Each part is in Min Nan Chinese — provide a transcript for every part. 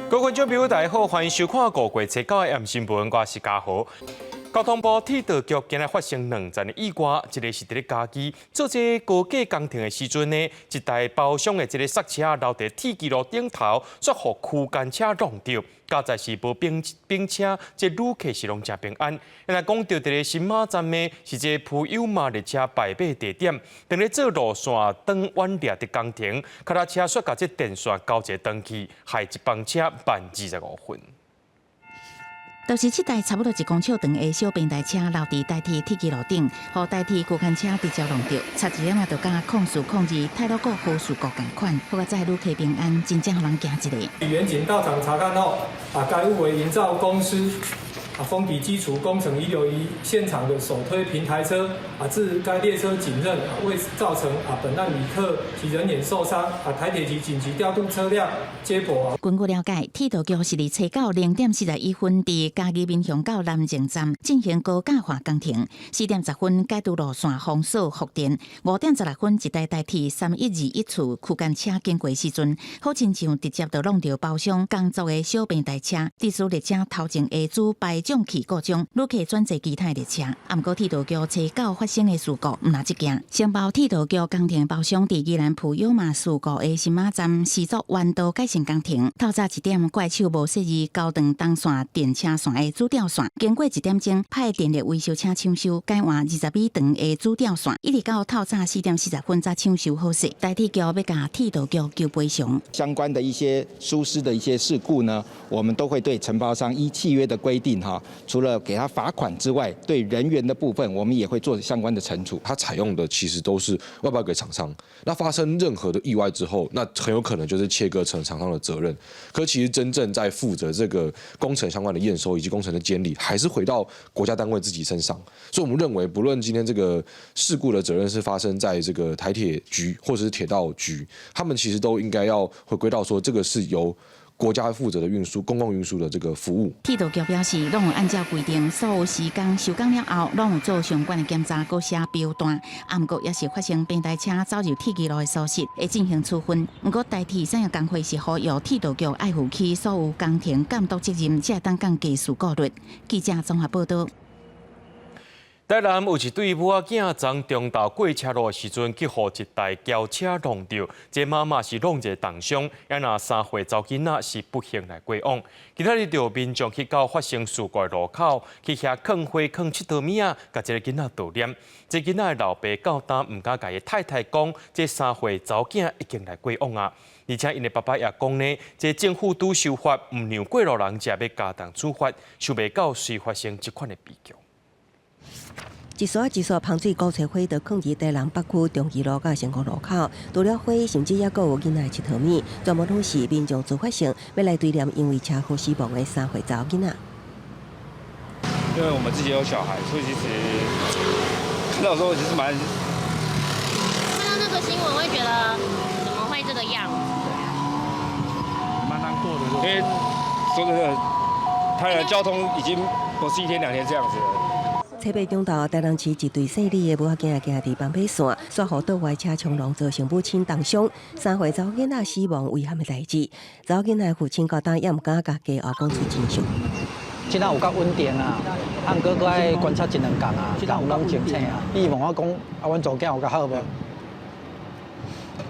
各位觀眾朋友，大家好，歡迎收看5月初9的暗新聞，我是嘉豪。交通部鐵道局今日發生兩件的意外，一个是佇咧嘉義做這個高架工程的時陣呢，一台包廂的這个剎車留佇鐵支路頂頭，煞予區間車挵著，佳哉是無冰冰車，這旅客是攏誠平安。若講著佇咧新馬站的是這個普悠瑪列車敗馬地點，當咧做路線轉彎掠的工程，腳踏車煞共這電線交一个斷去，害一班車慢25分。就是這台差不多1公尺長的小平台車留佇台鐵鐵支路頂，予台鐵區間車直接挵著，差一點仔就佮0402太魯閣號事故仝款，好佳哉旅客平安，真正予人驚一下。員警到場查看後，該物為營造公司封底基礎工程遺留於現場的手推平台車，自該列車警認未造成本案旅客及人員受傷，台鐵局緊急調度車輛接駁。根據了解，鐵道局是佇初九0點41分，佇嘉義民雄到南靖站進行高架化工程。4點10分解除路線封鎖復電。5點16分，一台台鐵3121次區間車經過時陣，好親像直接就挵著包廂工作的小平台車，致使列車頭前的主排障器故障，旅客轉坐其他列車。毋過鐵道局初九發生的事故，毋但這件，承包鐵道局工程包廂佇宜蘭普悠瑪事故的新馬站施作彎道改善工程，透早1點怪手無設置高斷東線電車線的主吊線，經過1點鐘派電力維修車搶修，改換20米長的主吊線，一直到透早4點40分才搶修好勢。台鐵局欲共鐵道局求賠償。相關的一些疏失的一些事故呢，我們都會對承包商依契約的規定哈，除了給他罰款之外，對人員的部分，我們也會做相關的懲處。他採用的其實都是外包給廠商，那發生任何的意外之後，那很有可能就是切割成廠商的責任。可其實真正在負責這個工程相關的驗收以及工程的監理，還是回到國家單位自己身上。所以，我們認為，不論今天這個事故的責任是發生在這個台鐵局或者是鐵道局，他們其實都應該要回歸到說，這個是由國家負責的運輸、公共運輸的這個服務。鐵道局表示，攏有按照規定，所有施工收工了後，攏有做相關的檢查，閣寫標單。啊，毋過也是發生平台車走入鐵支路的疏失，會進行處分。毋過台鐵產業工會是呼籲鐵道局愛負起所有工程監督責任，才會當降低事故率。記者綜合報道。台南有一對母仔囝，昨中晝過車路的時陣，去予一台轎車挵著，這媽媽是挵一个重傷，猶若3歲查某囡仔是不幸來過往。今仔日就民眾去到發生事故的路口，去遐囥花囥𨑨迌物仔，共這个囡仔悼念。這囡仔的老爸到今毋敢共伊太太講，這3歲查某囝已經來過往啊。而且𪜶的爸爸也講呢，這政府拄修法，毋讓過路人者欲加重處罰，想袂到隨發生這款的悲劇。一束一束芳水鼓吹花就囥佇台南北區中義路佮成功路口，除了花，甚至猶閣有囡仔的𨑨迌物，全部攏是民眾自發性欲來追念因為車禍死亡的3歲查某囡仔。因為我們自己有小孩，所以其實看到時候其實蠻看到那個新聞會覺得怎麼會這個樣子？蠻難過的，因為說真的，台南交通已經不是一天兩天這樣子了。初八中晝，台南市一對姓李的母仔囝行佇斑馬線，煞予倒來車衝撞，造成母親重傷，3歲查某囡仔死亡遺憾的代誌。查某囡仔父親到今也毋敢共家後講出真相。這哪有較穩定啊，啊，毋過閣愛觀察一兩工啊，人攏清醒啊。伊問我講，啊，阮查某囝有較好無？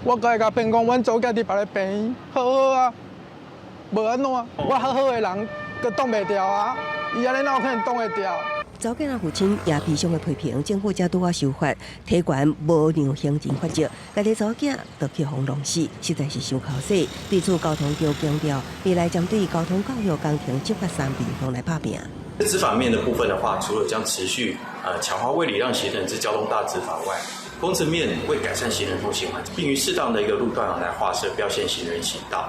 我閣會共騙講，阮查某囝佇別个病院好好啊，無按怎，我好好的人，閣擋袂牢啊，伊按呢哪有可能擋會牢？查某囝仔父親也悲傷的批評，政府才拄仔修法，提懸無讓行人罰則，家己查某囝就去予弄死，實在是傷可惜。對此，交通局強調，未來針對交通教育工程執法三面向來拍拚。執法面的部分的話，除了將持續強化未禮讓行人之交通大執法外，工程面為改善行人通行環境，並於適當的一個路段來劃設標線行人行道。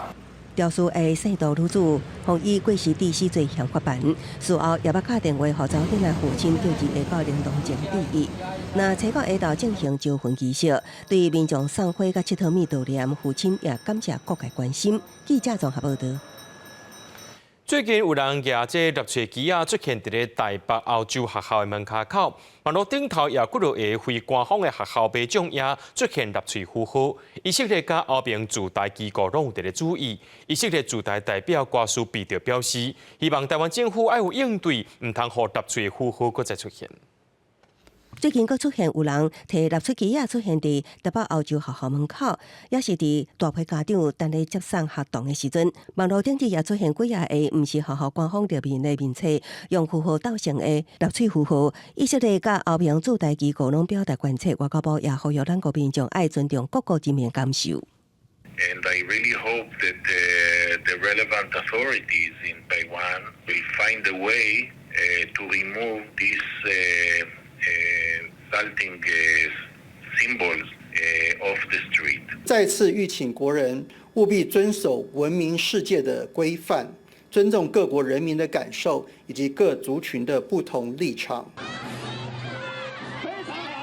肇事的姓杜女子，予以過失致死罪嫌法辦。事後也捌敲電話予查某囡仔父親，叫伊下到靈堂前致意。那初九下晝進行招魂儀式，對民眾送花佮𨑨迌物悼念，父親也感謝各界關心。記者綜合報道。最近有人舉這納粹旗仔出現佇咧台北歐洲學校的門跤口，網路頂頭也有幾個非官方的學校民眾也出現納粹符號。以色列佮歐盟駐台機構攏有佇咧注意。以色列駐台代表瓜斯彼得表示，希望台灣政府愛有應對，毋通予納粹符號閣再出現。最近閣出現有人提納粹旗仔出現佇台北歐洲學校門口，也是佇大批家長等咧接送學童的時陣，網路頂頭也出現幾仔个毋是學校官方入面的面冊，用符號鬥成的納粹符號。以色列佮歐盟駐台機構攏表達關切，外交部也呼籲咱國民眾愛尊重各國人民感受。 And I really hope that the relevant authorities in Taiwan will find a way to remove these insulting symbols off the street. 再次籲請國人務必遵守文明世界的規範，尊重各國人民的感受以及各族群的不同立場。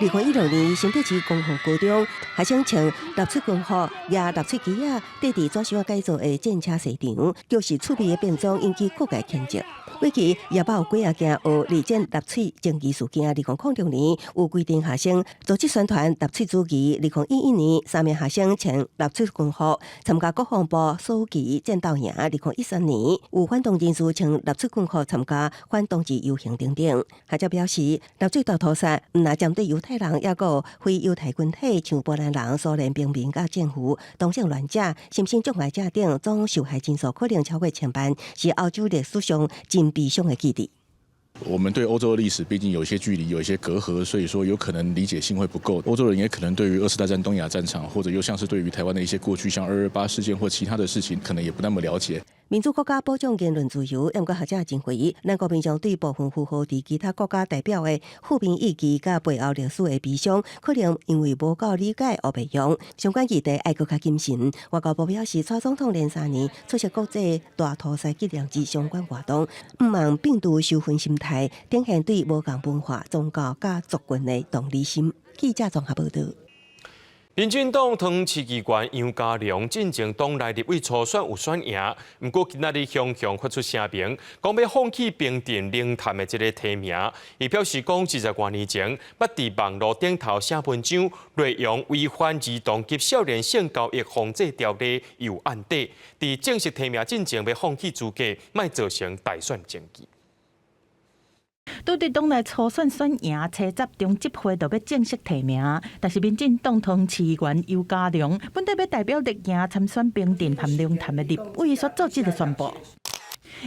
2016年，新北市光復高中學生穿納粹軍服、舉納粹旗仔，綴佇左手改造的戰車賽場，就是趣味的變裝，引起各界譴責。過去也捌有幾仔件學二戰納粹爭議事件。2006年有規定學生組織宣傳納粹主義。2011年，三名學生穿納粹軍服參加國防部暑期戰鬥營。2013年有反同人士穿納粹軍服參加反同志遊行等等。學者表示，納粹大屠殺毋但針對猶太人，抑閣有非猶太群體，像波蘭人、蘇聯平民佮戰俘、同性戀者、身心障礙者等，總受害人數可能超過千萬，是歐洲歷史上真悲傷的記憶。我們對歐洲的歷史畢竟有些距離，有一些隔閡，所以說有可能理解性會不夠。歐洲人也可能對於二次大戰東亞戰場，或者又像是對於台灣的一些過去，像二二八事件或其他的事情，可能也不那麼了解。民主國家保障言論自由，毋過學者認為，咱國民眾對部分符號佇其他國家代表的負面意義佮背後歷史的悲傷，可能因為無夠理解而袂用。相關議題愛閣較謹慎。外交部表示，蔡總統連3年出席國際大屠殺紀念日相關活動，毋望摒除仇恨心態，展現對無仝文化、宗教佮族群的同理心。記者綜合報導。民進黨桃園市議員楊家良進前黨內立委初選有選贏，毋過今仔日雄雄發出聲明，講欲放棄平鎮龍潭的這个提名。伊表示講，20外年前，捌佇網路頂頭寫文章，內容違反兒童及少年性交易防制條例，有案底。佇正式提名進前，欲放棄資格，莫造成大選爭議。拄佇黨內初選選贏，初十中執會就欲正式提名，但是民進黨桃園市議員游嘉良本底欲代表綠營參選平鎮和龍潭的立委，煞做這个宣布。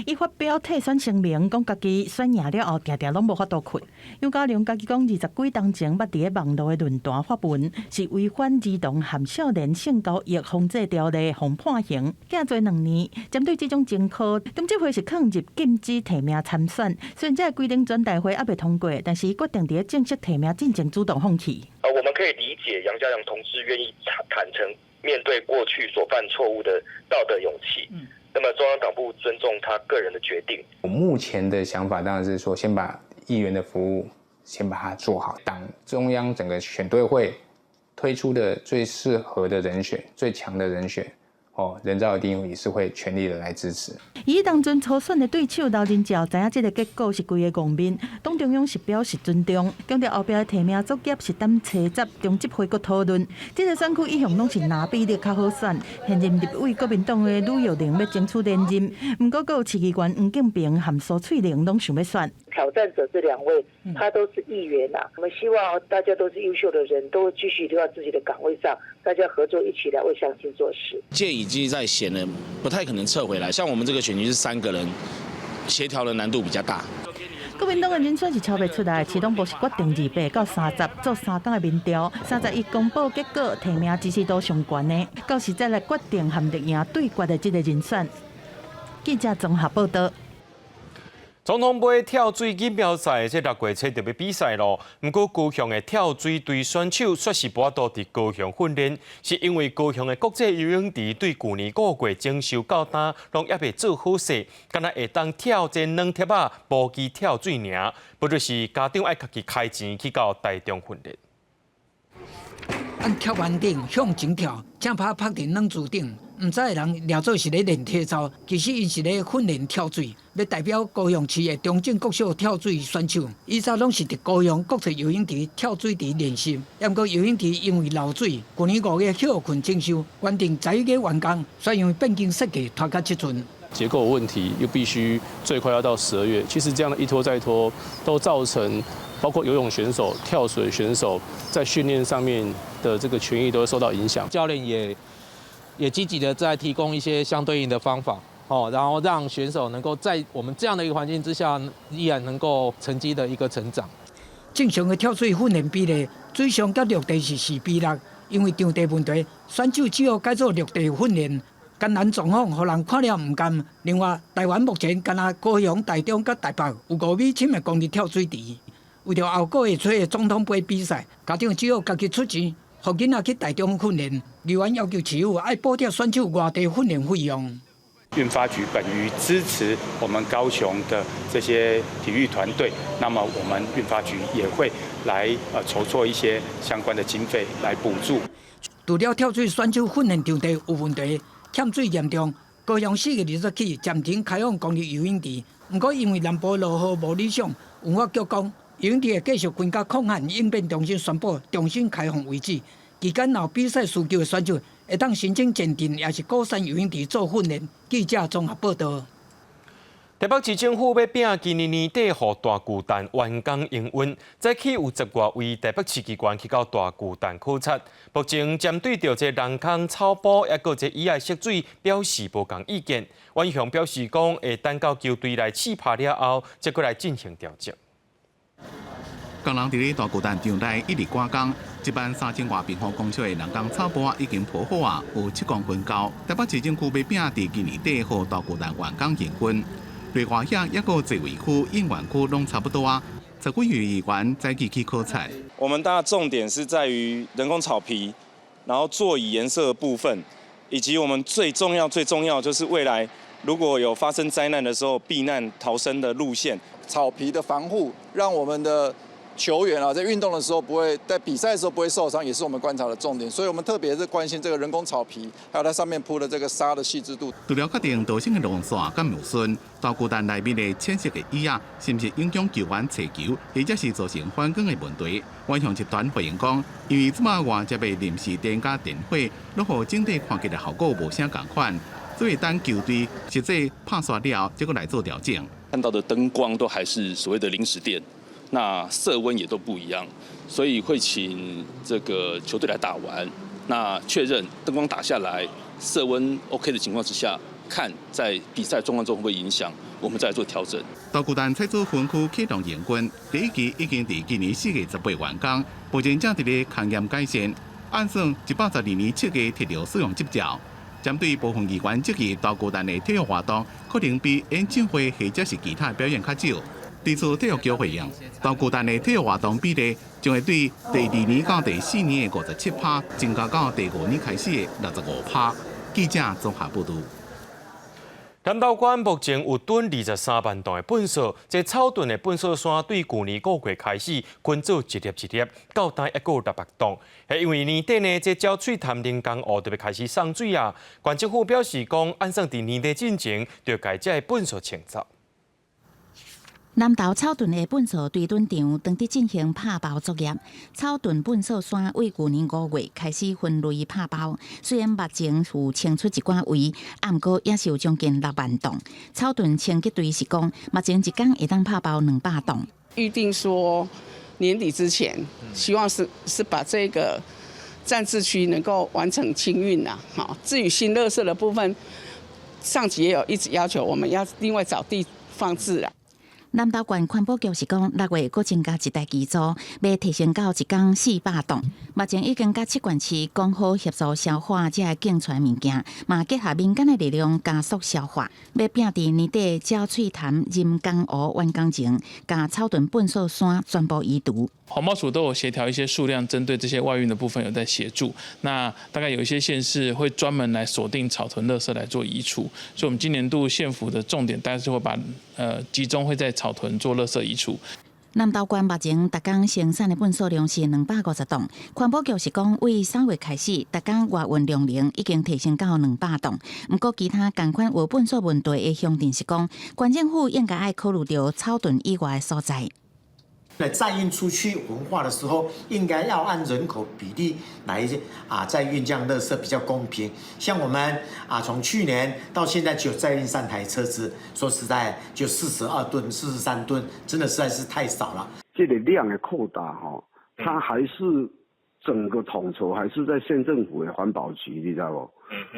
伊發表退選聲明，講家己選贏了後，定定攏無法度睏。游嘉良家己講，20幾冬前捌佇咧網路的論壇發文，是違反兒童和少年性交易防制條例，予判刑，監坐2年。針對這種前科，中執會是囥入禁止提名參選。雖然這个規定全代會猶未通過，但是伊決定佇咧正式提名進前主動放棄。我們可以理解楊家良同志願意坦誠面對過去所犯錯誤的道德勇氣。那麼中央黨部尊重他個人的決定。我目前的想法當然是說，先把議員的服務先把它做好，黨中央整個選對會推出的最適合的人選、最強的人選，哦，仁肇一定也是會全力的來支持。伊當陣初選的對手劉仁肇知影這个結果是規个戇面，黨中央是表示尊重，強調後壁的提名作業是等初十中執會閣討論。這个選區一向攏是藍比綠較好選，現任立委國民黨的呂玉玲欲爭取連任，毋過閣有市議員黃敬平和蘇翠玲攏想欲選。挑戰者這兩位，他都是議員吶。我們希望大家都是優秀的人，都繼續留在自己的崗位上，大家合作一起來為鄉親做事。箭已經在弦了，不太可能撤回來。像我們這個選區是三個人，協調的難度比較大。國民黨的人選是敲袂出來，市黨部是決定28到30做3工的民調，31公布結果，提名支持度上懸的，到時再來決定和綠營對決的這个人選。記者綜合報導。總統盃跳水錦標賽，這6月初就欲比賽囉。毋過高雄的跳水隊選手煞是無法度佇高雄訓練，是因為高雄的國際游泳池對舊年5月整修到今，攏猶未做好勢，干焦會當跳這軟鐵仔無機跳水爾，無就是家長愛家己開錢去到台中訓練。按跳板頂向前跳，正拍拍佇軟珠頂，毋知的人掠做是咧練體操，其實𪜶是咧訓練跳水，欲代表高雄市的中正國小跳水選手。以前攏是佇高雄國際游泳池跳水池練習，毋過游泳池因為漏水，舊年5月歇睏整修，原定11月完工，煞因為變更設計拖到這陣。結構有問題，又必須最快要到12月。其實這樣的一拖再拖，都造成包括游泳選手、跳水選手在訓練上面的這個權益都會受到影響。教練也積極的在提供一些相對應的方法，哦，然後讓選手能夠在我們這樣的一個環境之下，依然能夠成績的一個成長。正常的跳水訓練比例，水上佮陸地是4比6，因為場地問題，選手只好改做陸地訓練。艱難狀況，予人看了毋甘。另外，台灣目前干焦高雄、台中佮台北有5米深的公立跳水池，為著後個月初的總統盃比賽，家長只好家己出錢，予囡仔去台中訓練。議員要求市府愛補貼選手外地訓練費用。運發局本於支持我們高雄的這些體育團隊，那麼我們運發局也會來籌措一些相關的經費來補助。除了跳水選手訓練場地有問題，欠水嚴重，高雄4月20起暫停開放公立游泳池。毋過因為南部落雨無理想，運發局講游泳池會繼續開到抗旱應變中心宣布重新開放為止。期間若有比賽需求的選手，會當申請前鎮抑是鼓山游泳池做訓練。記者綜合報道。台北市政府欲拼今年年底予大巨蛋完工營運，早起有十外位台北市議員去到大巨蛋考察。目前針對著這人工草埔，抑閣這椅仔色水表示無仝意見。阮雄表示講，會等到球隊來試拍了後，才閣來進行調整。工人佇咧大巨蛋場內一直趕工，這擺3000外平方公尺的人工草埔已經鋪好啊，有7公分高。台北市政府欲拼佇今年底予大巨蛋完工營運。內華遐抑閣座位區、應援區攏差不多啊。十幾位議員早起去考察。我們大重點是在於人工草皮，然後座椅顏色的部分，以及我們最重要、最重要就是未來如果有發生災難的時候，避難逃生的路線。草皮的防護，讓我們的球員啊在運動的時候不會在比賽的時候不會受傷，也是我們觀察的重點。所以我們特別是關心這個人工草皮，還有它上面鋪的這個沙的細緻度。除了確定導線的路線敢有順，大巨蛋內面的淺色的椅仔，是毋是影響球員揣球，或者是造成反光的問題？遠雄集團回應講，因為這擺外接的臨時電佮電火，攏予整體看起來效果無啥仝款，所以等球隊實際拍煞了後，才閣來做調整。看到的燈光都還是所謂的臨時電。那色溫也都不一樣，所以會請這個球隊來打完，那確認燈光打下來色溫 OK 的情況之下，看在比賽狀況中會不會影響，我們再來做調整。大巨蛋彩藻分區啟動營運，第一期已經佇今年4月18完工，目前正佇咧勘驗改善，按算112年7月摕著使用執照。針對部分議員質疑大巨蛋的體育活動可能比演唱會或者是其他表演較少。對此，體育局回應，大巨蛋的體育活動比例將會對第二年到第四年的57趴，增加到第五年開始的65趴。記者綜合報道。南投縣目前有囤23萬噸的糞埽，這草屯的糞埽山對舊年5月開始分做一粒一粒，到今抑閣有600噸。係因為年底呢，這鳥喙潭人工湖就欲開始送水啊。縣政府表示講，按算佇年底進前，就共這个糞埽清走。南投草屯的糞埽堆囤場當佇進行拍包作業，草屯糞埽山為舊年5月開始分類拍包，雖然目前有清出一寡位，毋過也是有將近6萬噸。草屯清潔隊是講，目前一工會當拍包200噸。預定說年底之前，希望是把這個暫置區能夠完成清運啦。好，至於新垃圾的部分，上級也有一直要求我們要另外找地放置啦。南投縣環保局是講，6月閣增加一台機組，欲提升到一工400噸。目前已經佮七縣市講好協助消化這个競出物件，嘛結合民間的力量加速消化，欲拼佇年底鳥喙潭人工湖完工前，共草屯糞埽山全部移除。環保署都有協調一些數量，針對這些外運的部分有在協助。那大概有一些縣市會專門來鎖定草屯垃圾來做移除，所以我們今年度縣府的重點，大概是會把集中會在草屯做垃圾移除。南投縣目前逐工生產的糞掃量是250噸，環保局是講，為3月開始，逐工外運量能已經提升到200噸。毋過其他仝款有糞掃問題的鄉鎮是講，縣政府應該愛考慮著草屯以外的所在。那載運出去焚化的時候，應該要按人口比例來啊，載運這樣垃圾比較公平。像我們啊，從去年到現在只有載運3台車子，說實在就42噸、43噸，真的實在是太少了。這個量的擴大，吼，它還是整個統籌還是在縣政府的環保局，你知無？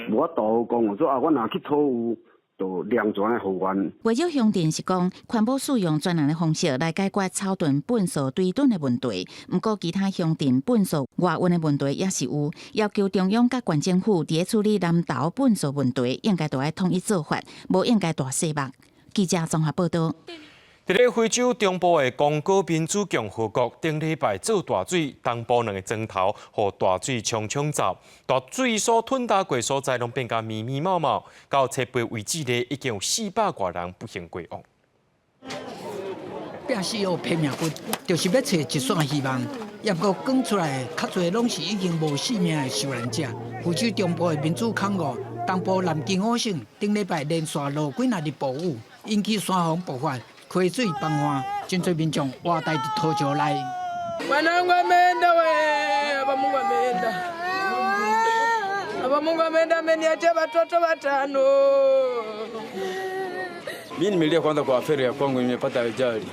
無法度講，我說啊，我若去討有。就兩全的方案。袂少鄉鎮是講，環保署用專人的方式來解決草屯糞掃堆囤的問題。毋過其他鄉鎮糞掃外運的問題也是有，要求中央佮縣政府佇咧處理南投糞掃問題，應該都愛統一做法，無應該大細目。記者綜合報道。佇咧非洲中部的剛果民主共和國，頂禮拜做大水，東部兩个庄頭予大水沖沖走，大水所吞打過所在，攏變甲密密麻麻。到初八為止咧，已經有400外人不幸過往。拼死予拼命掘，就是欲揣一線希望。毋過捲出來的較濟攏是已經無性命的受難者。非洲中部的民主康戈東部南基伍省，頂禮拜連續落幾若日暴雨，引起山洪爆發。溪水崩岸，真濟民眾活待佇土石內。 Mwanangu ameenda we, baba Mungu ameenda. Baba Mungu ameenda, ameniachia watoto watano. Mimi nimelia kwanza kwa affaire ya kwangu, nimepata ajali.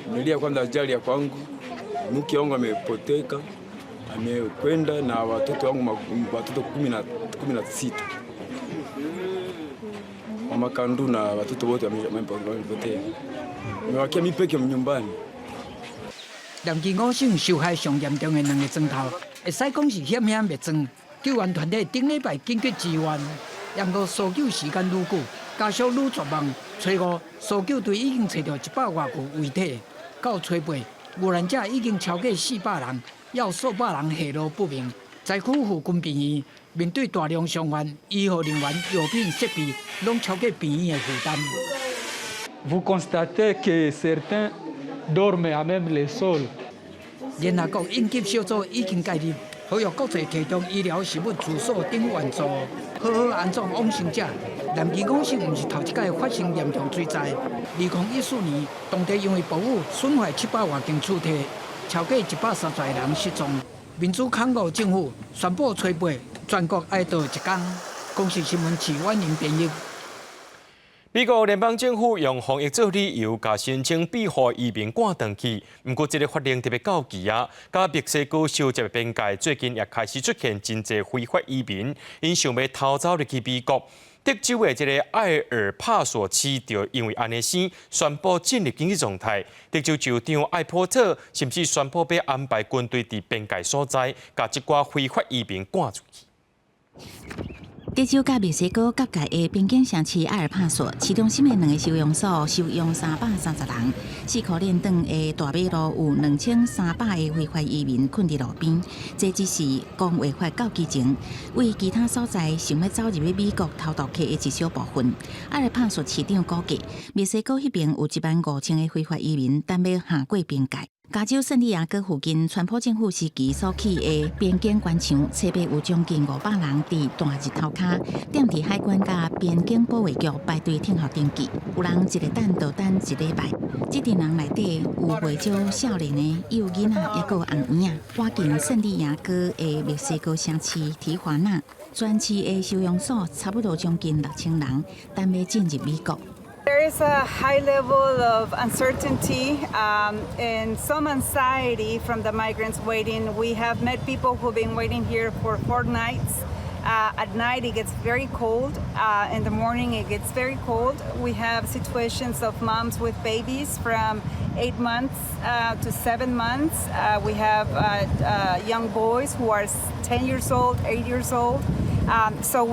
Nimelia kwanza ajali ya kwangu, mke wangu amepoteka, amekwenda na watoto wangu, watoto 16 mama Kandu na watoto wote wamepotea, nimewakia mimi peke nyumbani。南基伍省受害上嚴重的兩个庄頭，會使講是險險欲裝。救援團體頂禮拜緊急支援，毋過搜救時間愈久，家屬愈絕望。初五，搜救隊已經揣著100外具遺體，到初八，遇難者已經超過400人，猶有數百人下落不明。災區附近病院面對大量傷患，醫護人員、藥品設備攏超過病院的負擔。 Vous constatez que certains dorment à même le sol。聯合國應急小組已經介入，呼籲國際提供醫療食物、住宿等援助，好好安葬往生者。南基伍省毋是頭一擺發生嚴重水災，2014年當地因為暴雨損壞700外間厝體，超過130人失蹤。民主康戈政府宣布初八全國哀悼一工。公視新聞徐婉玲編譯。美國聯邦政府用防疫做理由，共申請庇護移民趕轉去。毋過，這个法令特別到期啊，佮墨西哥相接的邊界最近也開始出現真濟非法移民，𪜶想欲偷走入去美國。德州的這个埃爾帕索市就因為按呢生，宣布進入緊急狀態。德州州長艾波特甚至宣布欲安排軍隊佇邊界所在，共這寡非法移民趕出去。德州佮墨西哥結界的邊境城市埃爾帕索，市中心的兩个收容所收容330人。四箍連轉的大馬路有2300个非法移民睏佇路邊。這只是講話發到期前，為其他所在想欲走入去美國偷渡客的一小部分。埃爾帕索市長估計，墨西哥彼邊有1萬5千个非法移民，等欲橫過邊界。加州聖地亞哥附近，川普政府時期所起的邊境關牆，初八有將近500人佇大日頭跤，踮佇海關佮邊境保衛局排隊等候登記。有人一咧等就等一禮拜。這陣人內底有袂少少年的，有囡仔，抑閣有紅嬰仔。倚近聖地亞哥的墨西哥城市提華納，全市的收容所差不多將近6000人，等欲進入美國。 There is a high level of uncertainty and some anxiety from the migrants waiting. We have met people who've been waiting here for 4 nights. At night it gets very cold. In the morning it gets very cold. We have situations of moms with babies from 8 months to 7 months. We have young boys who are 10 years old, 8 years old. So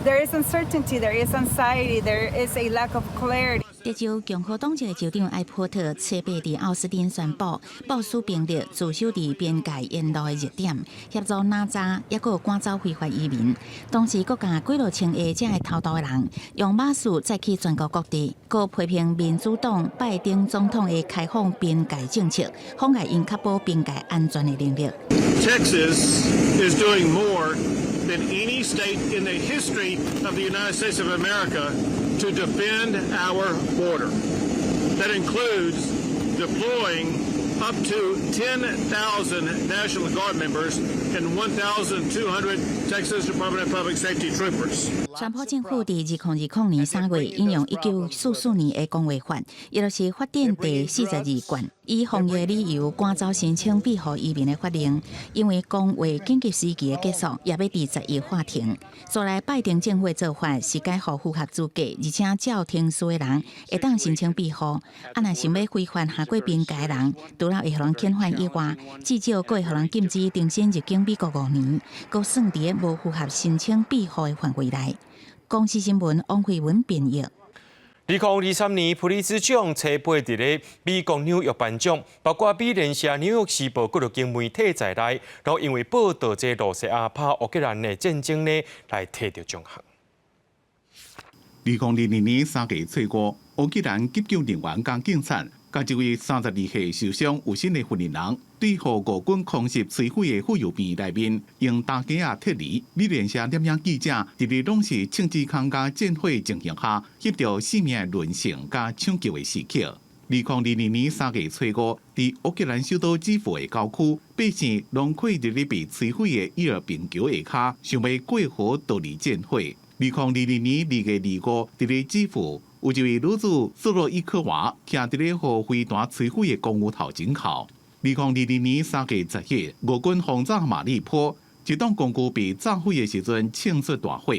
there is uncertainty, there is anxiety, there is a lack of clarity. 德州共和黨籍的州長艾波特初八佇奧斯汀宣布，部署兵力駐守佇邊界沿路的熱點，協助攔查，抑閣趕走非法移民。同時，閣共幾落千个遮的偷渡的人用馬術載去全國各地，閣批評民主黨拜登總統的開放邊界政策，妨礙𪜶確保邊界安全的能力。 Texas is doing more than any state in the history of the United States of America to defend our border. That includes deploying up to 10,000 National Guard members and 1,200 Texas Department of Public Safety troopers. 川普政府佇2020年3月引用1944年的公衛法，也就是法典第42卷，以防疫理由趕走申請庇護移民的法令。因為公衛緊急時期的結束，也欲佇10日喊停。再來，拜登政府的做法是解予符合資格，而且照程序的人會當申請庇護。啊，若想欲非法跨過邊界的人，除了會予人遣返以外，至少閣會予人禁止重新入境美國5年，閣算佇無符合申請庇護的範圍內。公視新聞王慧文編譯。2023年普利茲獎初八佇咧美國紐約頒獎，包括美聯社、紐約時報幾落間媒體在內，攏因為報導這羅西亞拍烏克蘭的戰爭呢，來提著獎項。2022年3月初五，烏克蘭急救人員佮警察，佮一位32歲受傷有身的訓練人，對予俄軍空襲摧毀的婦幼病院內面，用擔架仔撤離。美聯社攝影記者佇咧攏是銃子空佮戰火情形下，翕著生命淪陷佮搶救的時刻。2022年3月初五，佇烏克蘭首都基輔的郊區，百姓攏跪佇咧被摧毀的伊爾平橋下跤，想欲過河逃離戰火。2022年2月25，佇咧基輔，有一位女子斯洛伊科娃，徛佇咧予飛彈摧毀的公寓頭前哭。2022年3月10日，俄軍轟炸馬利坡，一棟公寓被炸毀的時陣，衝出大火。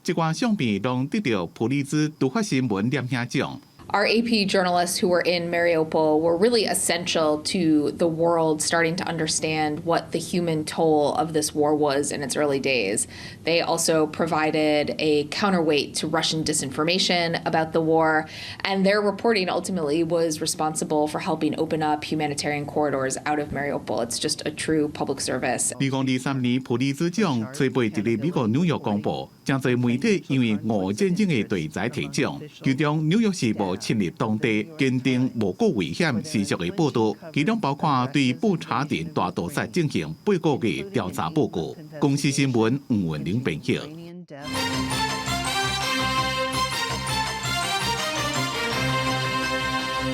這寡相片攏得著普利茲獨發新聞攝影獎。 Our AP journalists who were in Mariupol were really essential to the world starting to understand what the human toll of this war was in its early days. They also provided a counterweight to Russian disinformation about the war, and their reporting ultimately was responsible for helping open up humanitarian corridors out of Mariupol. It's just a true public service. 2023年普利茲獎初八佇咧美國紐約公布，誠濟媒體因為俄戰爭的題材提獎，其中紐約時報深入當地堅定無顧危險持續的報導，其中包括對布查鎮大屠殺進行8個月調查報告。公視新聞吳文玲編譯。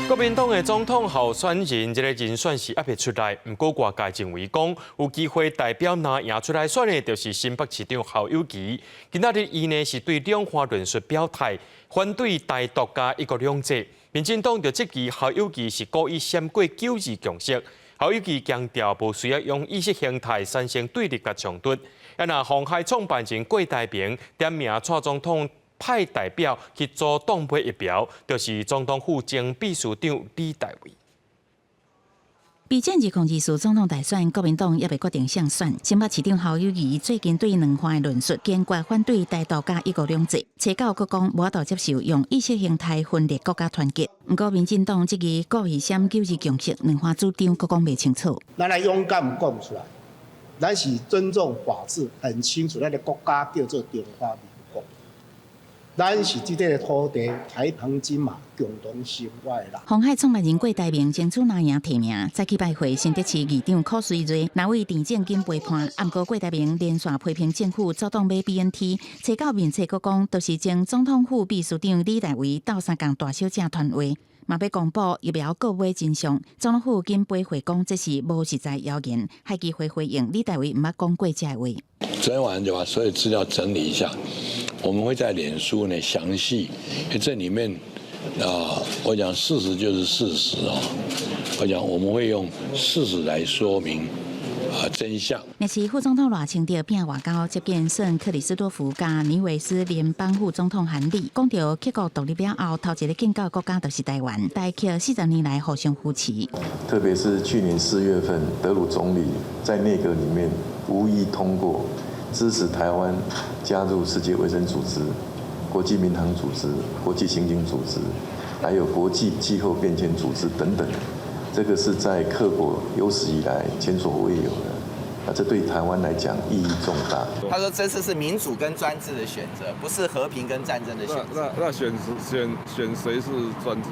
國民黨的總統候選人這个人選是猶未出來，毋過外界認為講有機會代表藍營出來選的，就是新北市長侯友宜。今仔日伊呢是對兩岸論述表態，反對台獨佮一國兩制。民進黨就質疑侯友宜是故意閃過九二共識。侯友宜強調無需要用意識形態產生對立佮衝突。啊，若鴻海創辦人郭台銘點名蔡總統派代表去阻擋買疫苗，就是總統府前秘書長李大維。備戰2024總統大選，國民黨猶未決定誰選。新北市長侯友宜最近對兩岸的論述，堅決反對台獨佮一國兩制，初九閣講無法度接受用意識形態分裂國家團結。毋過民進黨質疑故意閃九二共識，兩岸主張閣講袂清楚。咱愛勇敢講出來，咱是尊重法治，很清楚，咱的國家叫做中華民國。咱是這塊土地台澎金馬共同生活的人。鴻海創辦人郭台銘爭取藍營提名，再去拜會新竹市議長柯瑞瑞，藍委鄭正金陪伴。毋過郭台銘連續批評政府阻擋買 BNT，初九面冊閣講，就是前總統府秘書長李大維鬥相共大小姐傳話，嘛欲公布疫苗購買真相。總統府緊回回講這是無實在謠言，海基會回應李大維毋捌講過這話。昨天晚上就把所有資料整理一下，我們會在臉書呢詳細，因為這裡面啊，我講事實就是事實哦，我講我們會用事實來說明啊真相。若是副總統賴清德拚外交接見聖克里斯多福佮尼維斯聯邦副總統韓禮，講著克國獨立了後，頭一个建交國家就是台灣，台客40年來互相扶持。特別是去年4月份，德魯總理在內閣裡面無異議通過支持台灣加入世界衛生組織、國際民航組織、國際刑警組織。還有國際氣候變遷組織等等，這個是在各國有史以來前所未有的。啊，這對台灣來講意義重大。他說：這次是民主跟專制的選擇，不是和平跟戰爭的選擇。那選誰是專制？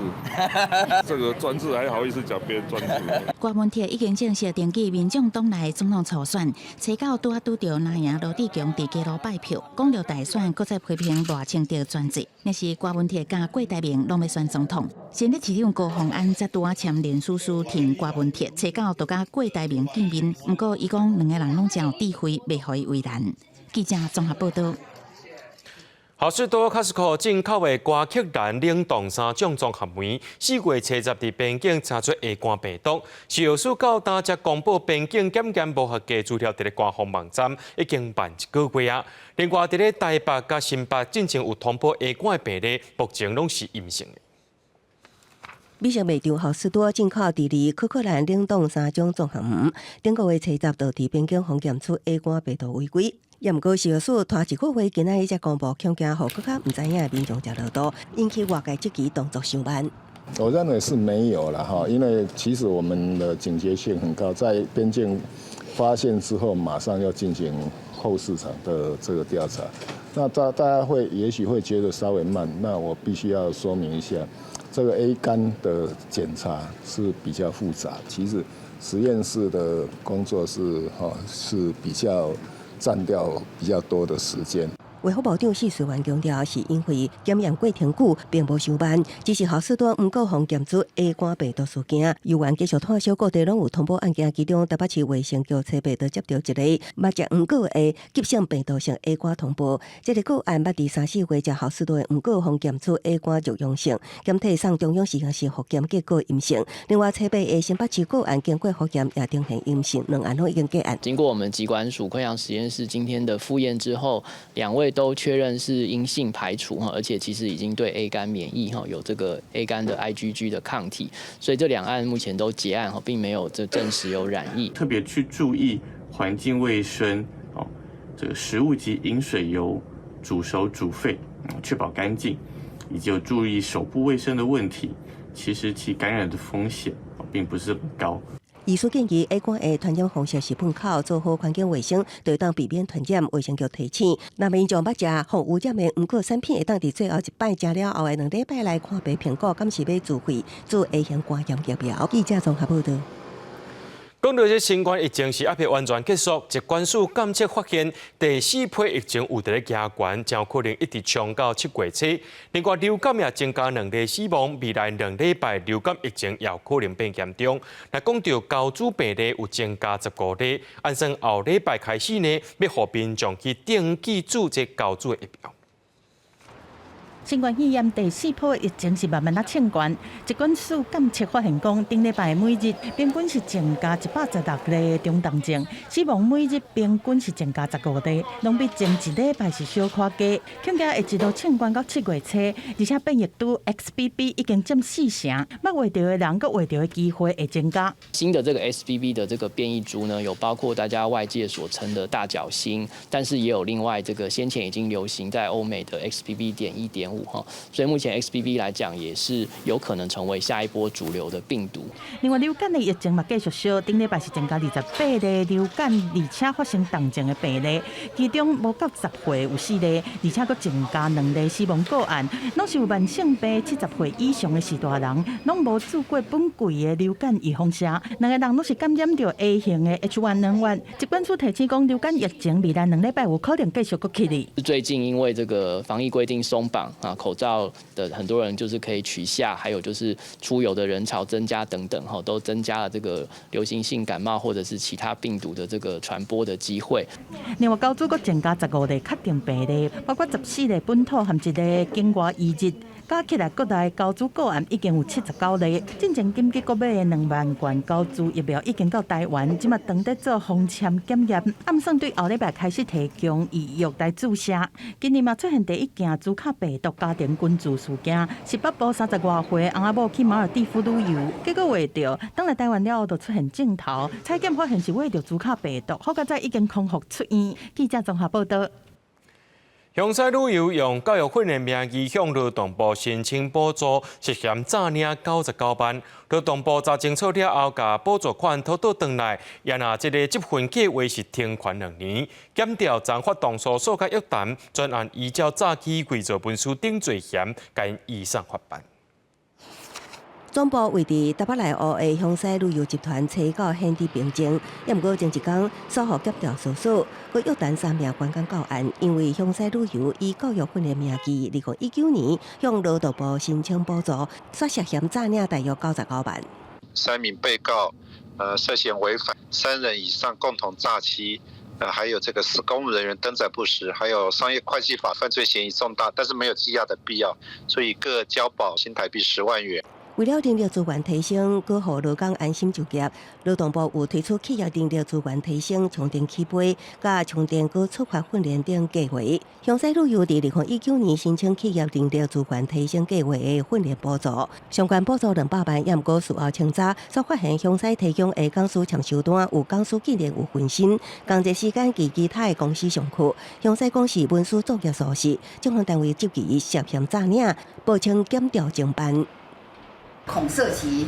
這個專制還好意思講別人專制？郭文鐵已經正式登記民眾黨內總統初選，初九拄仔拄著藍營羅智強佇基隆拜票，講著大選，閣再批評賴清德專制。若是郭文鐵佮郭台銘攏欲選總統，新北市長高虹安才拄仔簽聯署書挺郭文鐵，初九就佮郭台銘見面。毋過伊講兩個人攏真有智慧，袂予伊為難。記者綜合報道。好市多 Costco 進口的瓜克蘭冷凍三種綜合酶，4月70佇邊境查出 A 肝病毒，食藥署到今才公布邊境檢驗無合格資料，佇咧官方網站已經慢一個月啊。另外，佇咧台北佮新北進前有通報 A 肝的病例，目前攏是陰性的。美食賣場好市多進口佇咧柯克蘭冷凍三種綜合酶，頂個月初十就佇邊境防檢出 A 肝病毒違規。也毋過食藥署拖一個月，今仔日才公布，恐驚予閣較毋知影的民眾食落肚，引起外界質疑動作傷慢。我認為是沒有了哈，因為其實我們的警覺性很高，在邊境發現之後，馬上要進行後市場的這個調查。那大家會也許會覺得稍微慢，那我必須要說明一下，這個 A 肝的檢查是比較複雜，其實實驗室的工作是哈是比較佔掉比較多的時間。衛福部長許淑環強調，是因為檢驗過程久，並無傷慢，只是好市多毋過予檢出 A 肝病毒事件，猶原繼續炭燒各地攏有通報案件，其中台北市衛生局初八就接著一个捌食黃果的急性病毒性 A 肝通報，這个個案捌佇三四月食好市多的黃果予檢出 A 肝弱陽性，檢體送中央實驗室複檢結果陰性。另外，初八的新北市個案經過複檢也呈現陰性，兩案攏已經結案。經過我們疾管署潰瘍實驗室今天的複驗之後，兩位都確認是陰性排除哈，而且其實已經對 A 肝免疫哈，有這個 A 肝的 IgG 的抗體，所以這兩案目前都結案哈，並沒有這證實有染疫。特別去注意環境衛生哦，這個食物及飲水油煮熟煮沸，確保乾淨，以及有注意手部衛生的問題，其實其感染的風險並不是很高。醫師建議，A 肝的傳染方式是糞口，做好環境衛生，就會當避免傳染。衛生局提醒，若民眾捌食予污染的黃果產品，會當佇最後一擺食了後的2禮拜來看白評估，敢是欲自費注 A 型肝炎疫苗。記者綜合報導。講到這新冠疫情是猶未完全結束，疾管署監測發現第四波疫情有佇咧加懸，真有可能一直衝到7月初。另外流感也增加兩例死亡，未來2禮拜流感疫情也有可能變嚴重。若講著猴痘病例有增加15例，按算後禮拜開始呢，欲予民眾去登記注這猴痘的疫苗。新冠肺炎第四波疫情是慢慢仔衝懸，疾管署監測發現講，頂禮拜每日平均是增加116例中重症，死亡每日平均是增加15例，攏比前一禮拜是小可低。恐驚會一路衝懸到7月初，而且變異株 XBB 已經佔四成，捌患著的人閣患著的機會會增加。新的這個 XBB 的這個變異株呢，有包括大家外界所稱的大角星，但是也有另外這個先前已經流行在歐美的 XBB.1.5。所以目前 XBB 來講，也是有可能成為下一波主流的病毒。另外，流感的疫情嘛繼續燒，頂禮拜是增加28例流感，而且發生重症的病例，其中無夠10歲有四例，而且閣增加兩例死亡個案，攏是有慢性病70歲以上的序大人，攏無注過本季的流感預防針，兩个人攏是感染著 A 型的 H1N1。疾管署提醒講，流感疫情未來2禮拜有可能繼續閣起來。最近因為這個防疫規定鬆綁啊，口罩的很多人就是可以取下，還有就是出遊的人潮增加等等，哈，都增加了這個流行性感冒或者是其他病毒的這個傳播的機會。另外，猴痘閣增加15例確定病例，包括14例本土和一例境外移入。加起來，國內猴痘個案已經有79例。進前緊急購買的2萬罐猴痘疫苗已經到台灣，這馬當佇做封簽檢驗。按算對後禮拜開始提供預約來注射。今年嘛出現第一件豬卡病毒家庭群聚事件，是北部30外歲翁仔某去馬爾地夫旅遊，結果患著，轉來台灣了後就出現症頭，採檢發現是患著豬卡病毒，好佳哉已經康復出院。記者綜合報導。香西旅遊用教育訓練名義向勞動部申請補助，涉嫌詐領99萬。勞動部查清楚了後，共補助款討倒轉來，也若這個執訓計劃是停權2年，檢調張發動訴訴佮約談，專案依照詐欺偽造文書等罪嫌，共移送法辦。總部位佇台北內湖的香西旅遊集團初九顯著平靜，也毋過前一工所予檢調搜索，閣約談三名觀光教案，因為香西旅遊以教育訓練名義，2019年向勞動部申請補助，煞涉嫌詐領大約99萬。三名被告，涉嫌違反三人以上共同詐欺，還有這個公務人員登載不實，還有商業會計法犯罪嫌疑重大，但是沒有羈押的必要，所以各交保新台幣10萬元。為了人力資源提升，閣予勞工安心就業，勞動部有推出企業人力資源提升、充電起飛、佮充電閣觸發訓練等計劃。香西旅遊佇2019年申請企業人力資源提升計劃的訓練補助，相關補助200萬，也毋過事後清查，煞發現香西提供的講師簽收單有講師竟然有分身，仝一時間佇其他的公司上課。香西講是文書作業屬實，政府單位質疑涉嫌詐領，報稱檢調偵辦。恐涉及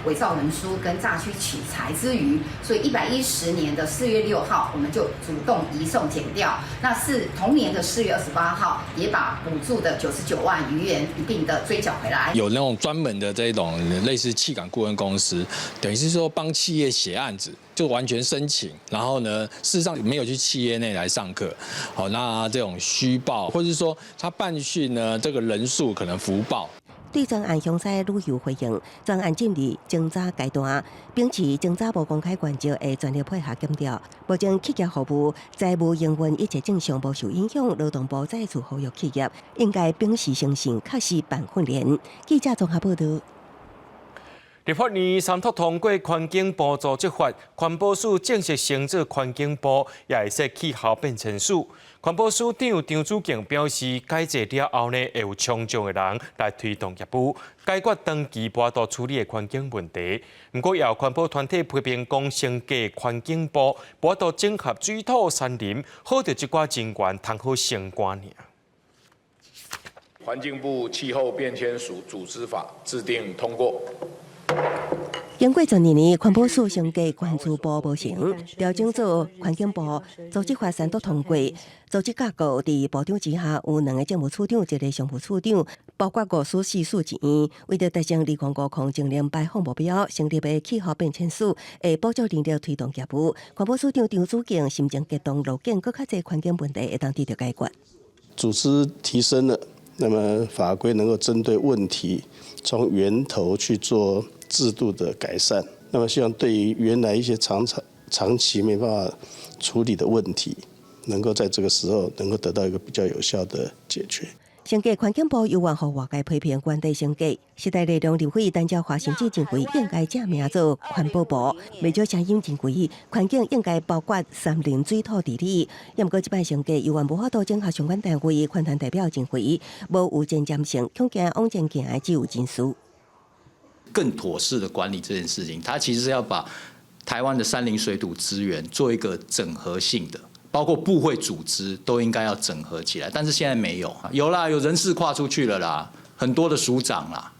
偽造文書跟詐虛取財之虞，所以110年的4月6號，我們就主動移送檢調。那是同年的4月28號，也把補助的99萬餘元一併的追繳回來。有那種專門的這種類似企管顧問公司，等於是說幫企業寫案子，就完全申請，然後呢，事實上沒有去企業內來上課。好，那這種虛報，或者是說他辦訓呢，這個人數可能浮報。對專案香西旅遊回應，專案進入偵查階段，秉持偵查無公開原則，會全力配合檢調。目前企業服務、財務營運一切正常，無受影響。勞動部再次呼籲企業應該秉持誠信，確實辦訓練。記者綜合報道。立法院三讀通過環境部組織法，環保署正式升做環境部，也會設氣候變遷署。環保署長張子敬表示，改制了後呢，會有充足的人來推動業務，解決長期無法度處理的環境問題。毋過，也有環保團體批評講，升格環境部無法度整合水土山林，好著這寡人員通好升官爾。環境部氣候變遷署組織法制定通過。經過12年，環保署升格關注部無成，調整做環境部組織法三讀通過。組織架構佇部長之下有兩个政務處長，一个常務處長，包括五司四署一院。為著達成2050淨零排放目標，成立的氣候變遷署會補足人力推動業務。環保署長張子敬心情激動，樂見閣較濟環境問題會當得著解決。組織提升了，那麼法規能夠針對問題，從源頭去做制度的改善，那麼希望對於原來一些長長長期沒辦法處理的問題，能夠在這個時候能夠得到一個比較有效的解決。升格環境部猶原予外界批評原地升格，時代力量立委陳昭華甚至認為應該正名做環保部，袂少聲音認為環境應該包括山林水土治理。毋過這擺升格猶原無法度整合相關單位，環團代表認為無有前瞻性，恐驚往前行的只有人事。更妥適的管理這件事情，它其實是要把台灣的山林水土資源做一個整合性的，包括部會組織都應該要整合起來，但是現在沒有，有啦，有人事跨出去了啦，很多的署長啦，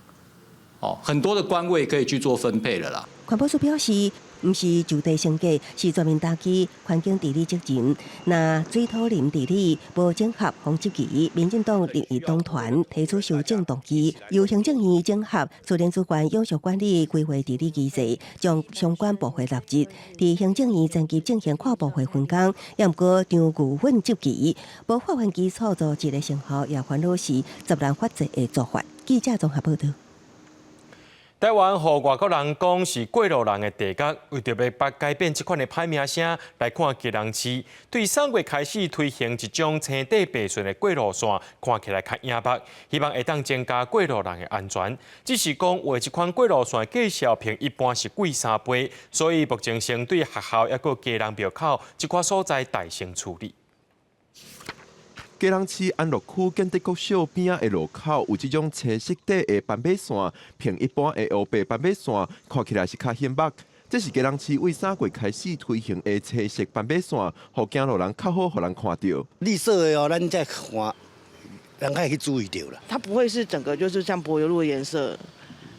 哦，很多的官位可以去做分配了啦。環保署表示，毋是就地升格，是全面擔起環境治理責任。若水土林治理無整合，予質疑，民進黨立院黨團提出修正動議，由行政院整合自然資源永續管理規劃治理機制，將相關部會納入。佇行政院層級進行跨部會分工，也毋過張玉芬質疑，無法源基礎組織的成效，也煩惱是十人法則的做法。記者綜合報道。台灣予外國人講是過路人的地獄，為著欲改變這款的歹名聲，來看基隆市對3月開始推行一種青底白線的過路線，看起來較醒目，希望會當增加過路人的安全。只是講，畫這款過路線價數比一般是貴3倍，所以目前先對學校抑閣基隆廟口這塊所在代先處理。基隆市安樂區建德國小邊仔的路口有這種青色底的斑馬線，比一般的烏白斑馬線看起來是較醒目。這是基隆市為3月開始推行的青色斑馬線，予行路人較好，予人看著。綠色的哦，咱再看，人較會去注意著啦。它不會是整個就是像柏油路的顏色，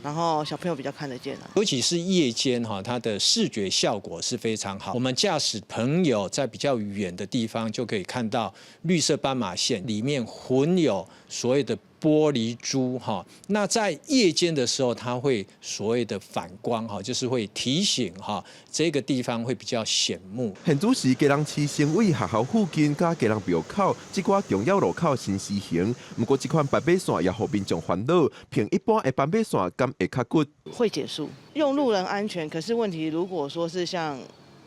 然後小朋友比較看得見。尤其是夜間哈，它的視覺效果是非常好。我們駕駛朋友在比較遠的地方就可以看到綠色斑馬線裡面混有所謂的玻璃珠哈。那在夜間的時候，它會所謂的反光哈，就是會提醒哈，這個地方會比較顯目。現主時基隆市先為學校附近佮基隆廟口這寡重要路口先施行，毋過這款斑馬線也予民眾煩惱，憑一般的斑馬線敢會較骨？會減速，用路人安全。可是問題，如果說是像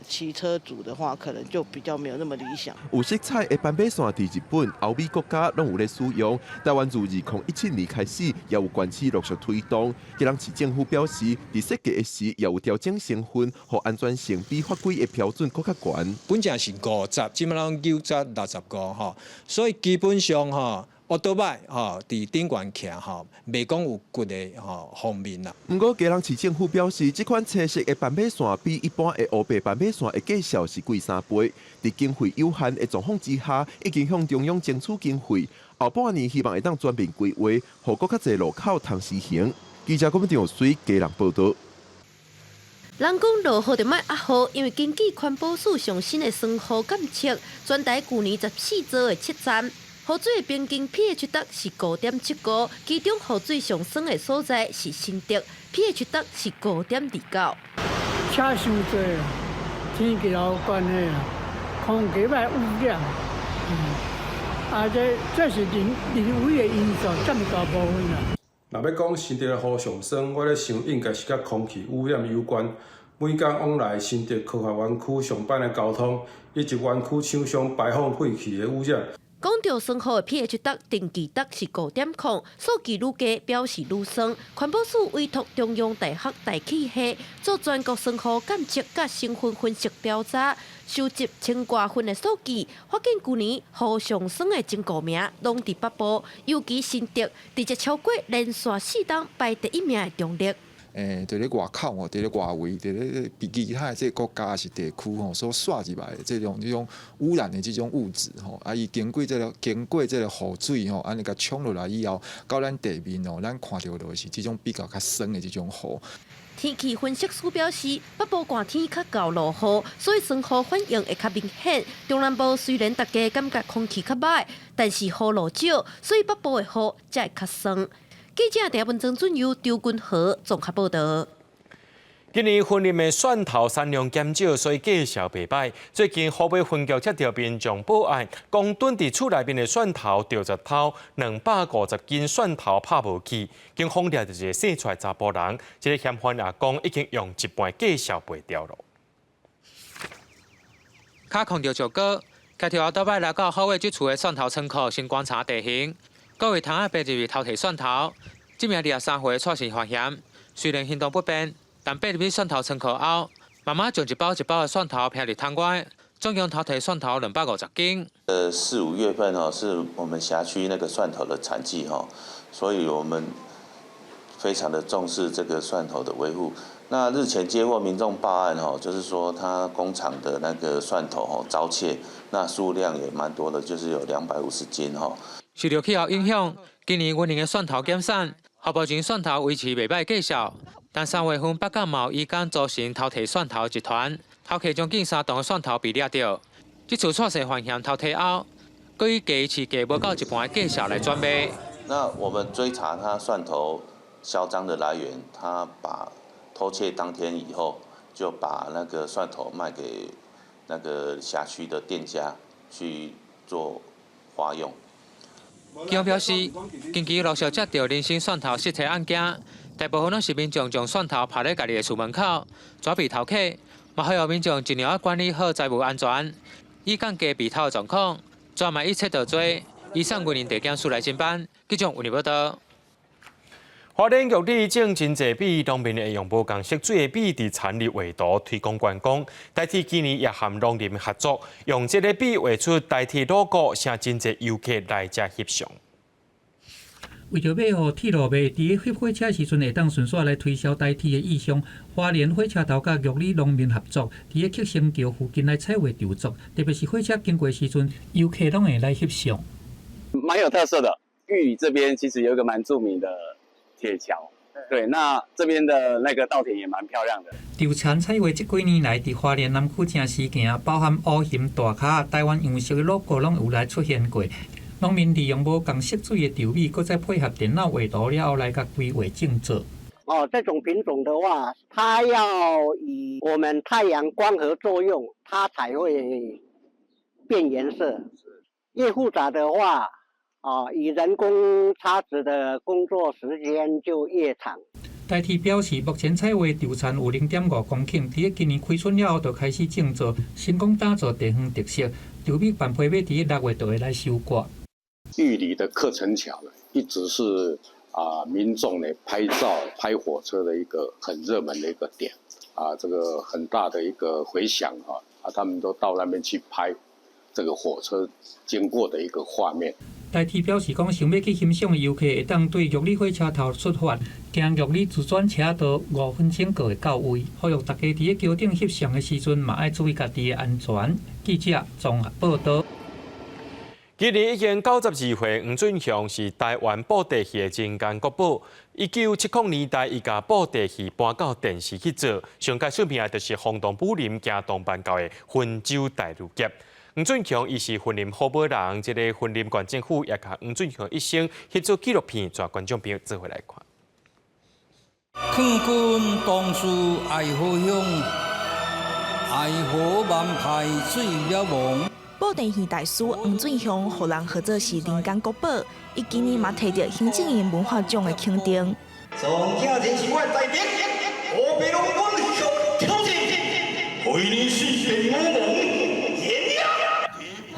騎車族的話，可能就比較沒有那麼理想。有色彩的斑馬線佇日本、歐美國家攏有咧使用。台灣自2017年開始，也有縣市陸續推動。基隆市政府表示，佇設計的時也有調整成分，予安全性比法規的標準閣較懸。本來是50，這擺攏90、65吼，所以基本上吼。烏多擺吼，佇頂懸徛吼，袂講有骨的吼方面啦。毋過，基隆市政府表示，這款青色的斑馬線比一般的烏白斑馬線的價數是貴3倍。佇經費有限的狀況之下，已經向中央爭取經費，後半年希望會當全面規劃，予閣較濟路口通實行。記者郭文水基隆報導。人講落雨就莫壓雨，因為根據環保署上新的酸雨監測，全台舊年14座的測站，雨水的平均 pH 值是5.75，其中雨水上酸的所在是新竹，pH 值是5.29。車傷濟，天氣有關係啊，空氣歹污染，啊，這是人為的因素佔大部分啊。若欲講新竹的雨上酸，我咧想應該是佮空氣污染有關。每工往來新竹科學園區上班的交通，以及園區廠商排放廢氣的污染。講著酸雨的 pH 值定期值是5.0，數據愈低表示愈酸。環保署委託中央大學大氣系做全國酸雨監測佮成分分析調查，收集千外份的數據，發現舊年雨上酸的前五名攏佇北部，尤其新竹直接超過連續4冬排第一名的中壢。佇咧外口吼，佇咧外圍，佇咧比其他的這個國家抑是地區吼，所紲入來的這種污染的這種物質吼，啊，伊經過這個雨水吼，按呢共沖落來以後，到咱地面哦，咱看著就是這種比較較酸的這種雨。天氣分析師表示，北部寒天較厚落雨，所以酸雨反應會較明顯。中南部雖然大家感覺空氣較䆀，但是雨落少，所以北部的雨才會較酸。記者鄭文曾俊佑、張君和綜合報導。今年雲林的蒜頭產量減少，所以價數袂䆀。最近湖北分局接著民眾報案，講囤佇厝內面的蒜頭著賊偷250斤蒜頭拍無去，警方掠著一個姓蔡查埔人，這个嫌犯也講已經用一半價數賣掉了。跤控著石膏，開著後倒擺來到虎尾這處的蒜頭倉庫，先觀察地形。各位窗仔爬入去偷提蒜頭，這名23歲的蔡姓犯嫌，雖然行動不便，但爬入去蒜頭倉庫後，慢慢將一包一包的蒜頭並入桶外，總共偷提蒜頭250斤。4、5月份哦，是我們轄區那個蒜頭的產季哈，所以我們非常的重視這個蒜頭的維護。那日前接獲民眾報案哦，就是說他工廠的那個蒜頭哦遭竊，那數量也蠻多的，就是有250斤哈。受著氣候影響，今年雲林的蒜頭減產，目前蒜頭維持袂䆀價數。但3月份北港嘛有以工組成偷提蒜頭集團，偷提將近3噸的蒜頭被掠著。這次蔡姓犯嫌偷提後，閣以價市價無夠一半的價數來轉賣。那我們追查他蒜頭銷贓的來源，他把偷竊當天以後，就把那個蒜頭賣給那個轄區的店家去做花用。警方表示，近期陸續接著人參蒜頭失竊案件，大部分攏是民眾將蒜頭拋佇家己的厝門口，跩被偷客，嘛呼籲民眾盡量愛管理好財物安全，以降低被偷的狀況。專門以竊盜罪，移送雲林地檢署來偵辦。記者吳報道。花蓮玉里種真濟米，農民會用無仝色水的米佇產地畫圖推廣觀光。台鐵今年也和農林合作，用這个米畫出台鐵 logo，吸真濟遊客來遮翕相。為著欲予鐵路迷佇咧翕火車時陣會當順紲來推銷台鐵的意向，花蓮火車頭佮玉里農民合作，佇咧克星橋附近來彩畫雕塑，特別是火車經過時陣，遊客攏會來翕相。蠻有特色的。玉里這邊其實有一個蠻著名的鐵橋，對，那這邊的那個稻田也蠻漂亮的。稻田彩畫這幾年來，佇花蓮南區誠時行，包含烏熊、大跤、台灣樣式的 logo 攏有來出現過。農民利用無仝色水的稻米，閣再配合電腦畫圖了後來共規劃種植。哦，這種品種的話，它要以我們太陽光合作用，它才會變顏色。越複雜的話，哦，以人工插植的工作時間就越長。台鐵表示，目前彩畫稻田有0.5公頃，佇咧今年開春了後就開始種植，成功打造地方特色。稻米範批欲佇咧6月就會來收割。玉里的客城橋呢，一直是民眾呢拍照拍火車的一個很熱門的一個點，這個很大的一個迴響啊，他們都到那邊去拍這個火車經過的一個畫面。台鐵表示講，想欲去欣賞的遊客會當對玉里火車頭出發，行玉里自轉車道5分鐘就會到位。呼籲大家佇咧橋頂翕相的時陣，嘛愛注意家己的安全。記者綜合報導。今年已經92歲，黃俊雄是台灣布袋戲的人間國寶。1970年代，伊共布袋戲搬到電視去做，上蓋出名的就是轟動武林、驚動萬教的雲州大女俠。黃俊雄伊是雲林虎尾人，這個雲林縣政府也共黃俊雄一生翕做紀錄片，帶觀眾朋友做伙來看。勸君當初愛好鄉，愛河萬派水了亡。布袋戲大師黃俊雄，予人號做是人間國寶，伊今年嘛提著行政院文化獎的肯定。從今日是我的大敵，何必攏阮向挑戰？為你是天我亡。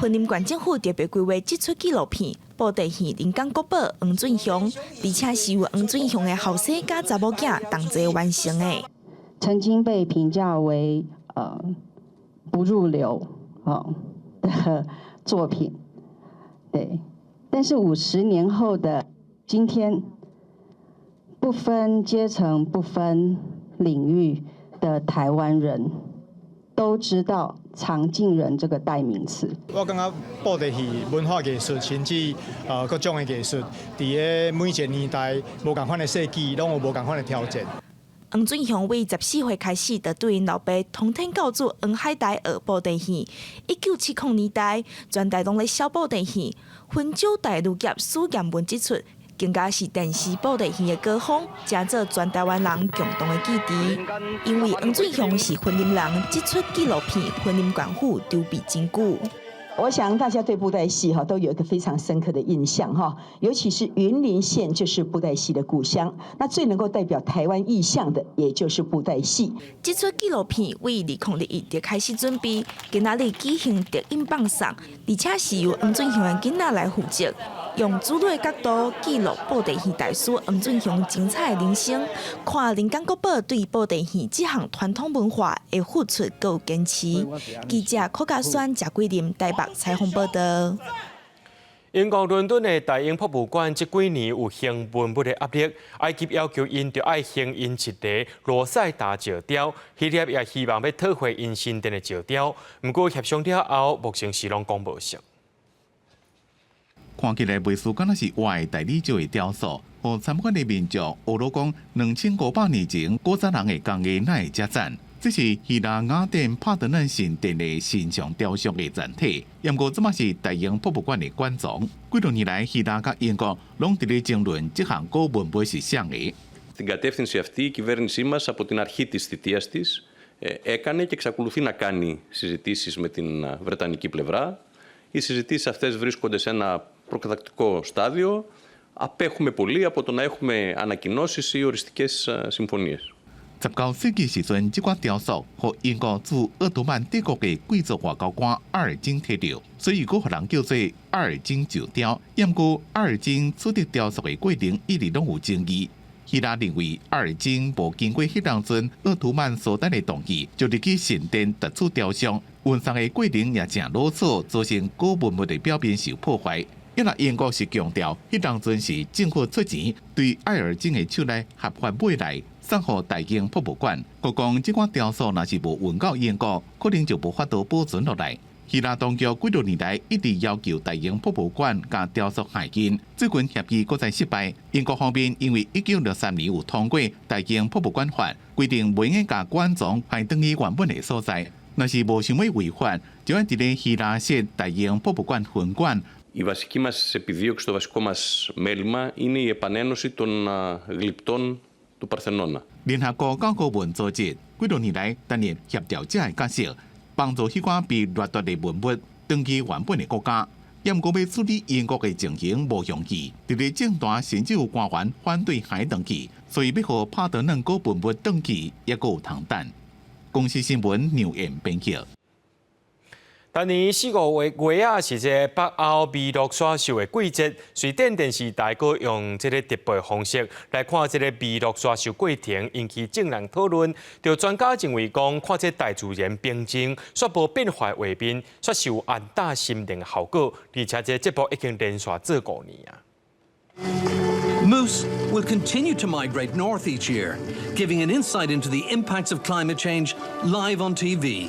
雲林縣政府特別規劃這齣紀錄片《布袋戲人間國寶黃俊雄》，而且是由黃俊雄的後生佮查某囝同齊完成的。曾經被評價為不入流的作品，對。但是50年後的今天，不分階層、不分領域的台灣人都知道藏鏡人這個代名詞。我感覺布袋戲文化藝術，甚至各種的藝術，佇咧每一個年代無仝款的世紀，攏有無仝款的挑戰。黃俊雄為14歲開始，就對𪜶老爸通天教主黃海岱學布袋戲。1970年代，全台攏咧燒布袋戲，雲州大女俠史艷文這齣，更加是電視布袋戲的高峰，成做全台灣人共同的記憶。因為黃俊雄是雲林人，這齣紀錄片雲林縣府籌備真久。我想大家對布袋戲哈都有一個非常深刻的印象哈，尤其是雲林縣就是布袋戲的故鄉，那最能夠代表台灣意象的，也就是布袋戲。這齣紀錄片為2021就開始準備，今仔日舉行電影放送，而且是由黃俊雄的囡仔來負責，用子女的角度記錄布袋戲大師黃俊雄精彩的人生，看人間國寶對布袋戲這項傳統文化的付出閣有堅持。記者柯家宣、謝桂林台北採訪報導。英國倫敦的大英博物館這幾年有興文物的壓力，埃及要求𪜶著愛還𪜶一個羅塞達石雕，希臘也希望欲討回𪜶神殿的石雕，毋過協商了後，目前是攏講無成。看起來袂輸，敢若是活的大理石的雕塑，予參觀的民眾學囉講2500年前古早人的工藝哪會遮讚？這是希臘雅典帕德嫩神殿的神像雕像的殘體，毋過這馬是大英博物館的館藏。幾多年來，希臘佮英國攏佇咧爭論這項古文物是啥的。 Στην κατεύθυνση αυτή η κυβέρνησή μας από την αρχή της θητείας της έκανε και εξακολουθεί να κάνει συζητήσεις με την βρετανική πλευρά. Οι συζητήσεις αυτές βρίσκονται σε ένα προκαταρκτικό στάδιο. Απέχουμε πολύ από το να έχουμε ανακοινώσεις ή οριστικές συμφωνίες. 19世紀時陣，這款雕塑予英國駐鄂圖曼帝國的貴族外交官阿爾金提著，所以閣予人叫做阿爾金石雕。毋過阿爾金取得雕塑的過程一直攏有爭議。希臘認為阿爾金無經過彼當陣鄂圖曼蘇丹的同意，就入去神殿奪取雕像，運送的過程也誠囉嗦，造成古文物的表面受破壞。因為英國是強調，彼當陣是政府出錢對愛爾金的手內合法買來送予大英博物館。閣講這款雕塑若是無運到英國，可能就無法度保存落來。希臘當局幾多年來一直要求大英博物館共雕塑還金，最近協議閣再失敗。英國方面因為1963年有通過《大英博物館法》，規定袂用共館藏還轉去原本的所在。若是無想欲違法，就愛佇咧希臘設大英博物館分館。 Η βασική μας επιδίωξη, το βασικό μας μέλημα είναι η επανένωση των γλυπτών του Παρθενώνα. 聯合國教科文組織幾多年來擔任協調者的角色，幫助彼寡被掠奪的文物轉去原本的國家。毋過欲處理英國的情形無容易，佇咧政壇甚至有官員反對還轉去，所以欲予帕德嫩古文物轉去，猶閣有通等。公視新聞牛燕編輯。逐年四五月月仔，是這個北歐麋鹿選秀的季節，瑞典電視台閣用這個直播方式來看這個麋鹿選秀過程，引起眾人討論。著專家認為講，看這大自然平靜、煞無變化的畫面，煞是有安撫心靈的效果。而且這個節目已經連續做5年啊。 Moose will continue to migrate north each year, giving an insight into the impacts of climate change live on TV.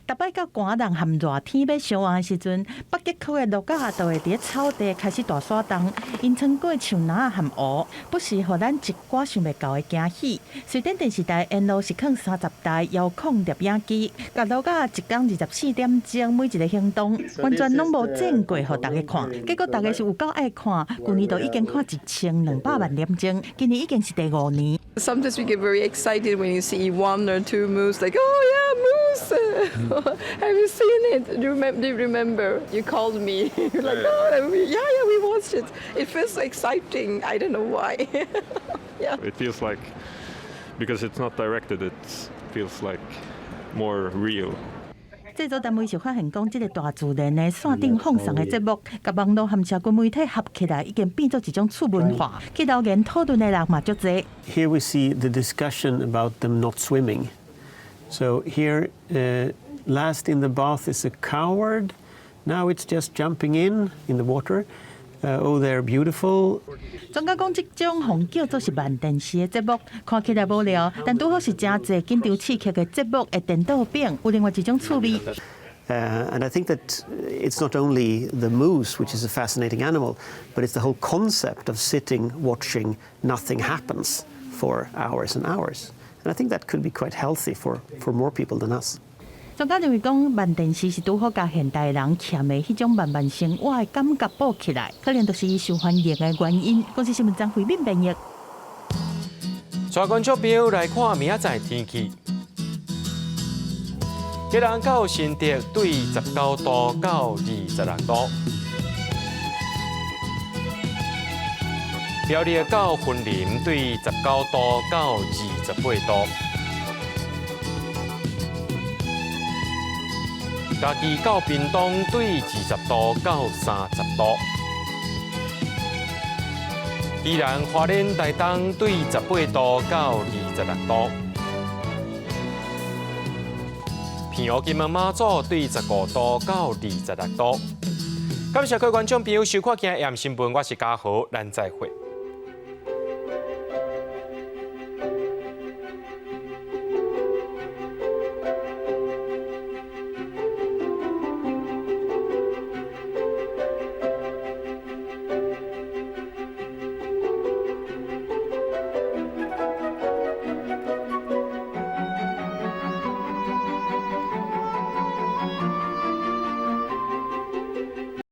逐擺到寒冷和熱天欲相倚的時陣，北極區的駱仔就會佇咧草地開始大徙動，𪜶穿過樹林和湖，不時予咱一寡想袂到的驚喜。瑞典電視台沿路實囥30台遙控攝影機，共駱仔一工24點鐘每一个行動，完全攏無剪過，予大家看。結果大家是有夠愛看，舊年就已經看1200萬點鐘，今年已經是第5年。 Sometimes we get very excited when you see one or two moose, like, "Oh yeah, moose! Have you seen it? Do you remember? You called me." You're like, "Oh, yeah, we watched it." It feels so exciting. I don't know why. Yeah. It feels like, because it's not directed, it feels like more real. 製作單位就發現講，這个大自然的線頂放送的節目，共網路和社群媒體合起來，已經變做一種次文化。去留言討論的人嘛足濟。 Here we see the discussion about them not swimming. So here, "Last in the bath is a coward." Now it's just jumping in the water. Oh, they're beautiful. 專家講，這種予人叫做是慢電視的節目，看起來無聊，但拄好是誠濟緊張刺激的節目的顛倒版，有另外一種趣味。 And I think that it's not only the moose, which is a fascinating animal, but it's the whole concept of sitting, watching, nothing happens for hours and hours. And I think that could be quite healthy for more people than us. 專家認為講，慢電視是拄好共現代人欠的彼種慢慢生活的感覺補起來，可能就是伊受歡迎的原因。公視新聞張惠敏編譯。帶觀眾朋友來看明仔載天氣。基隆到新竹對19度到26度，苗栗到雲林對19度到28度，嘉義到屏東對20度到30度，宜蘭花蓮台東對18度到26度。澎湖金門馬祖對15度到26度。感謝各位觀眾朋友收看今日的新聞，我是嘉豪，咱再會。